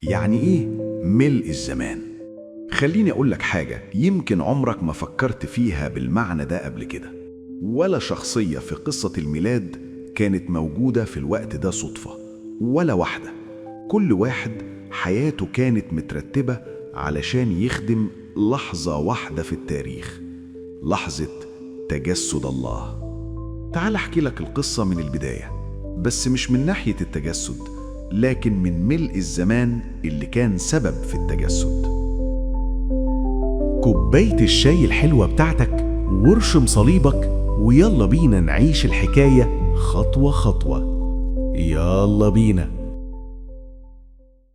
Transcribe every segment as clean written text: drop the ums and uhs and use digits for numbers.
يعني إيه ملء الزمان؟ خليني أقول لك حاجة يمكن عمرك ما فكرت فيها بالمعنى ده قبل كده. ولا شخصية في قصة الميلاد كانت موجودة في الوقت ده صدفة، ولا واحدة. كل واحد حياته كانت مترتبة علشان يخدم لحظة واحدة في التاريخ، لحظة تجسد الله. تعال أحكي لك القصة من البداية، بس مش من ناحية التجسد، لكن من ملء الزمان اللي كان سبب في التجسد. كوباية الشاي الحلوة بتاعتك وارشم صليبك، ويلا بينا نعيش الحكاية خطوة خطوة. يلا بينا.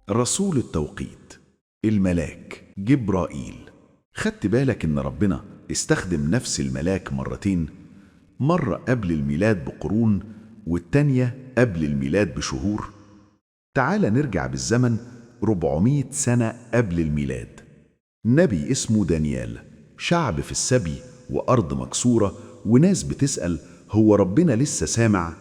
رسول التوقيت، الملاك جبرائيل. خدت بالك إن ربنا استخدم نفس الملاك مرتين؟ مرة قبل الميلاد بقرون، والتانية قبل الميلاد بشهور. تعال نرجع بالزمن 400 سنة قبل الميلاد. نبي اسمه دانيال، شعب في السبي وأرض مكسورة، وناس بتسأل هو ربنا لسه سامع؟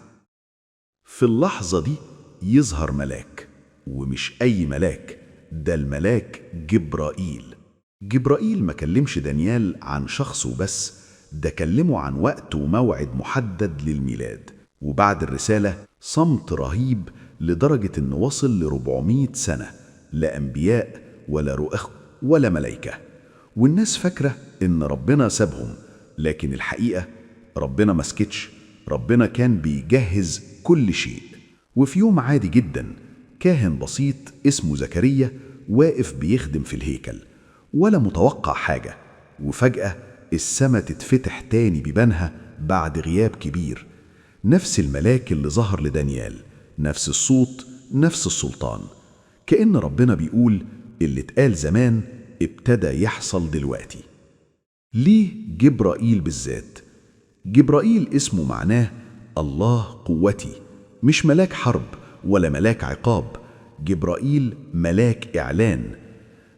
في اللحظة دي يظهر ملاك، ومش أي ملاك، ده الملاك جبرائيل. جبرائيل ما كلمش دانيال عن شخصه بس، ده كلمه عن وقت وموعد محدد للميلاد. وبعد الرسالة صمت رهيب لدرجة إنه وصل ل 400 سنة، لا أنبياء ولا رؤى ولا ملايكة. والناس فاكرة إن ربنا سابهم، لكن الحقيقة ربنا ما سكتش، ربنا كان بيجهز كل شيء. وفي يوم عادي جدا، كاهن بسيط اسمه زكريا واقف بيخدم في الهيكل، ولا متوقع حاجة، وفجأة السما تتفتح تاني بيبانها بعد غياب كبير. نفس الملاك اللي ظهر لدانيال، نفس الصوت، نفس السلطان. كأن ربنا بيقول اللي اتقال زمان ابتدى يحصل دلوقتي. ليه جبرائيل بالذات؟ جبرائيل اسمه معناه الله قوتي، مش ملاك حرب ولا ملاك عقاب. جبرائيل ملاك إعلان.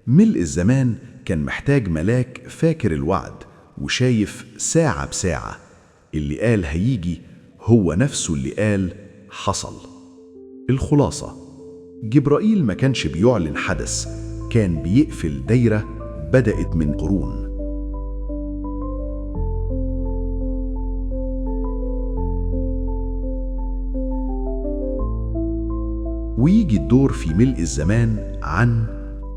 ملء الزمان كان محتاج ملاك فاكر الوعد وشايف ساعة بساعة. اللي قال هيجي هو نفسه اللي قال حصل. الخلاصة، جبرائيل ما كانش بيعلن حدث، كان بيقفل دايرة بدأت من قرون. ويجي الدور في ملء الزمان عن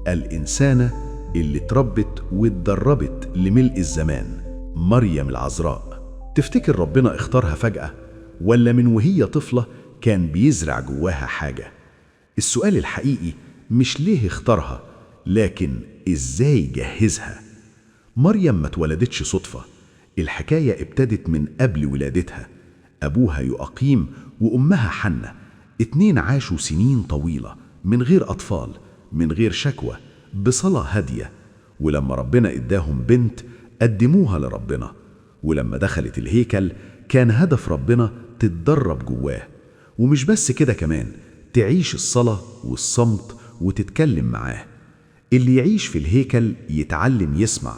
الإنسانة اللي اتربت واتدربت لملء الزمان، مريم العذراء. تفتكر ربنا اختارها فجأة، ولا من وهي طفلة كان بيزرع جواها حاجة؟ السؤال الحقيقي مش ليه اختارها، لكن ازاي جهزها. مريم ما اتولدتش صدفة، الحكاية ابتدت من قبل ولادتها. أبوها يؤقيم وأمها حنة، اتنين عاشوا سنين طويلة من غير أطفال، من غير شكوى، بصلاة هادية. ولما ربنا اداهم بنت قدموها لربنا. ولما دخلت الهيكل كان هدف ربنا تتدرب جواه، ومش بس كده، كمان تعيش الصلاة والصمت وتتكلم معاه. اللي يعيش في الهيكل يتعلم يسمع.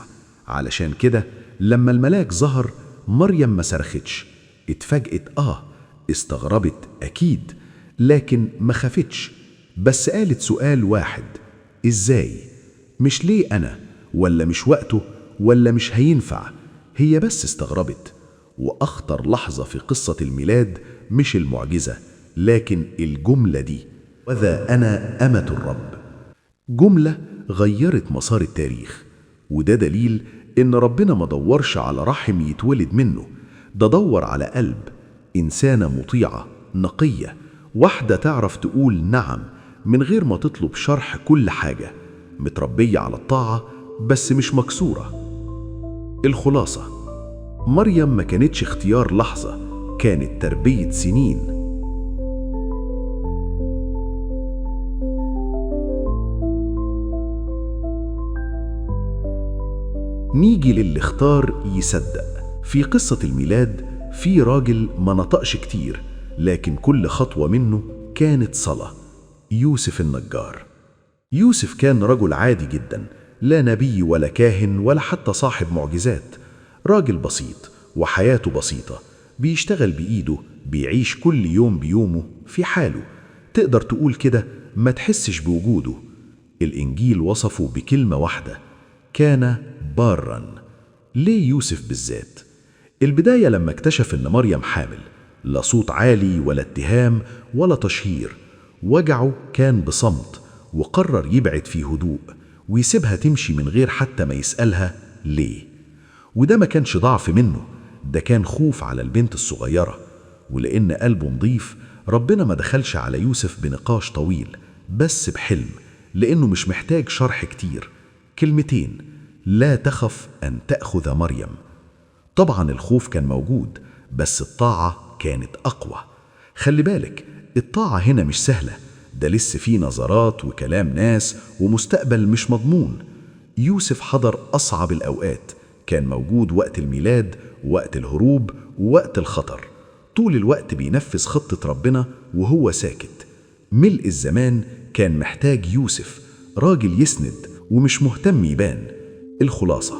علشان كده لما الملاك ظهر مريم ما صرختش، اتفاجئت، استغربت أكيد، لكن ما خافتش، بس قالت سؤال واحد: إزاي؟ مش ليه أنا، ولا مش وقته، ولا مش هينفع. هي بس استغربت. وأخطر لحظة في قصة الميلاد مش المعجزة، لكن الجملة دي: وذا أنا أمة الرب. جملة غيرت مسار التاريخ. وده دليل إن ربنا ما دورش على رحم يتولد منه، ده دور على قلب إنسانة مطيعة نقية، واحدة تعرف تقول نعم من غير ما تطلب شرح كل حاجة، متربية على الطاعة بس مش مكسورة. الخلاصة، مريم ما كانتش اختيار لحظة، كانت تربية سنين. نيجي للي اختار يصدق. في قصة الميلاد في راجل ما نطقش كتير، لكن كل خطوة منه كانت صلاة: يوسف النجار. يوسف كان رجل عادي جدا، لا نبي ولا كاهن ولا حتى صاحب معجزات، راجل بسيط وحياته بسيطة، بيشتغل بإيده، بيعيش كل يوم بيومه في حاله، تقدر تقول كده ما تحسش بوجوده. الإنجيل وصفه بكلمة واحدة: كان باراً. ليه يوسف بالذات؟ البداية لما اكتشف إن مريم حامل، لا صوت عالي ولا اتهام ولا تشهير، وجعه كان بصمت، وقرر يبعد في هدوء ويسيبها تمشي من غير حتى ما يسألها ليه. وده ما كانش ضعف منه، ده كان خوف على البنت الصغيرة. ولأن قلبه نظيف، ربنا ما دخلش على يوسف بنقاش طويل، بس بحلم، لأنه مش محتاج شرح كتير. كلمتين: لا تخف أن تأخذ مريم. طبعا الخوف كان موجود، بس الطاعة كانت أقوى. خلي بالك، الطاعة هنا مش سهلة، ده لسه فيه نظرات وكلام ناس ومستقبل مش مضمون. يوسف حضر أصعب الأوقات، كان موجود وقت الميلاد، وقت الهروب، ووقت الخطر. طول الوقت بينفذ خطة ربنا وهو ساكت. ملء الزمان كان محتاج يوسف، راجل يسند ومش مهتم يبان. الخلاصة: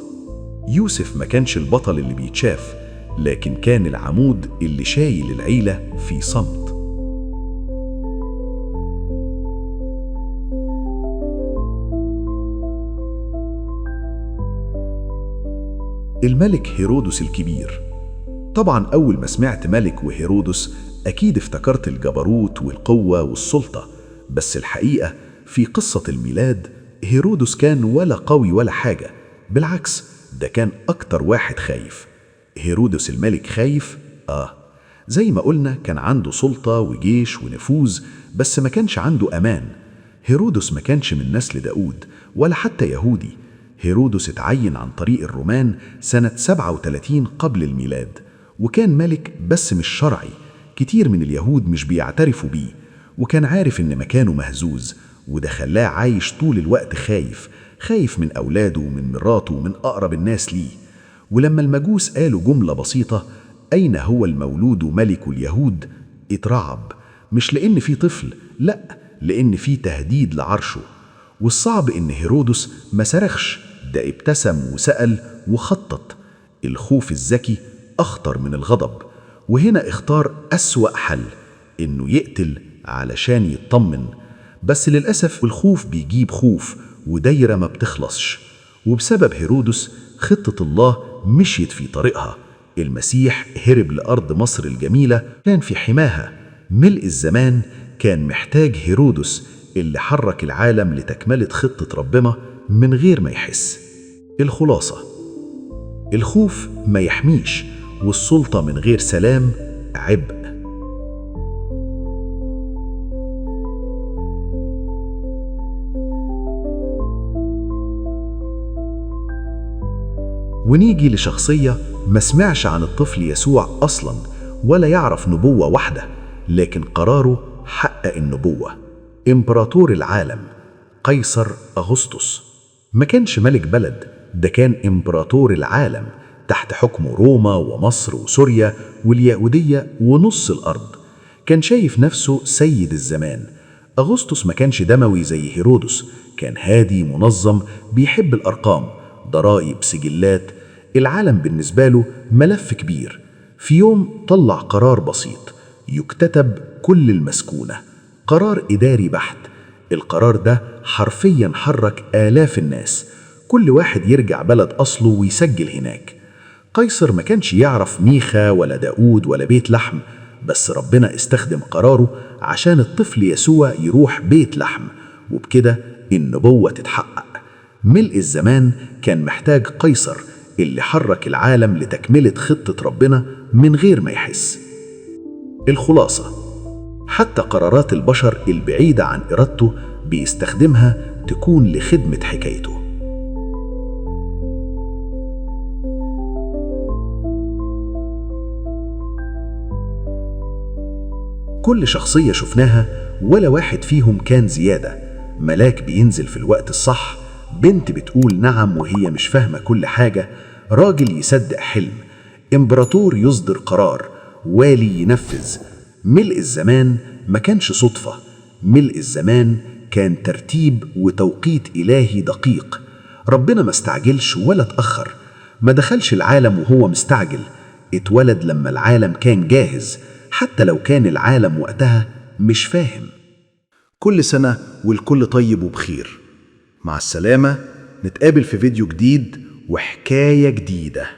يوسف ما كانش البطل اللي بيتشاف، لكن كان العمود اللي شايل العيلة في صمت. الملك هيرودس الكبير. طبعا أول ما سمعت ملك وهيرودس أكيد افتكرت الجبروت والقوة والسلطة، بس الحقيقة في قصة الميلاد هيرودس كان ولا قوي ولا حاجة، بالعكس ده كان أكتر واحد خايف. هيرودس الملك خايف؟ زي ما قلنا كان عنده سلطة وجيش ونفوذ، بس ما كانش عنده أمان. هيرودس ما كانش من نسل داود ولا حتى يهودي. هيرودس اتعين عن طريق الرومان سنة 37 قبل الميلاد، وكان ملك بس مش شرعي، كتير من اليهود مش بيعترفوا بيه، وكان عارف إن مكانه مهزوز، وده خلاه عايش طول الوقت خايف، خايف من أولاده ومن مراته ومن أقرب الناس ليه. ولما المجوس قالوا جملة بسيطة: أين هو المولود ملك اليهود؟ اترعب، مش لأن في طفل، لأ، لأن في تهديد لعرشه. والصعب إن هيرودس ما صرخش، ده ابتسم وسأل وخطط. الخوف الذكي أخطر من الغضب، وهنا اختار أسوأ حل، إنه يقتل علشان يطمن. بس للأسف الخوف بيجيب خوف، ودايرة ما بتخلصش. وبسبب هيرودس خطة الله مشيت في طريقها. المسيح هرب لأرض مصر الجميلة، كان في حماها. ملء الزمان كان محتاج هيرودس اللي حرك العالم لتكملة خطة ربنا من غير ما يحس. الخلاصة: الخوف ما يحميش، والسلطة من غير سلام عبء. ونيجي لشخصية ما سمعش عن الطفل يسوع أصلا ولا يعرف نبوة واحدة، لكن قراره حقق النبوة. إمبراطور العالم قيصر أغسطس. ما كانش ملك بلد، ده كان إمبراطور العالم، تحت حكم روما ومصر وسوريا واليهودية ونص الأرض. كان شايف نفسه سيد الزمان. أغسطس ما كانش دموي زي هيرودس، كان هادي منظم، بيحب الأرقام، ضرائب، سجلات. العالم بالنسبة له ملف كبير. في يوم طلع قرار بسيط: يكتتب كل المسكونة. قرار إداري بحت. القرار ده حرفيا حرك آلاف الناس، كل واحد يرجع بلد أصله ويسجل هناك. قيصر ما كانش يعرف ميخا ولا داود ولا بيت لحم، بس ربنا استخدم قراره عشان الطفل يسوع يروح بيت لحم، وبكده النبوة تتحقق. ملء الزمان كان محتاج قيصر اللي حرك العالم لتكملة خطة ربنا من غير ما يحس. الخلاصة: حتى قرارات البشر البعيدة عن إرادته بيستخدمها تكون لخدمة حكايته. كل شخصية شفناها ولا واحد فيهم كان زيادة. ملاك بينزل في الوقت الصح، بنت بتقول نعم وهي مش فاهمة كل حاجة، راجل يصدق حلم، إمبراطور يصدر قرار، والي ينفذ. ملء الزمان ما كانش صدفة، ملء الزمان كان ترتيب وتوقيت إلهي دقيق. ربنا ما استعجلش ولا اتأخر، ما دخلش العالم وهو مستعجل، اتولد لما العالم كان جاهز، حتى لو كان العالم وقتها مش فاهم. كل سنة والكل طيب وبخير. مع السلامة، نتقابل في فيديو جديد وحكاية جديدة.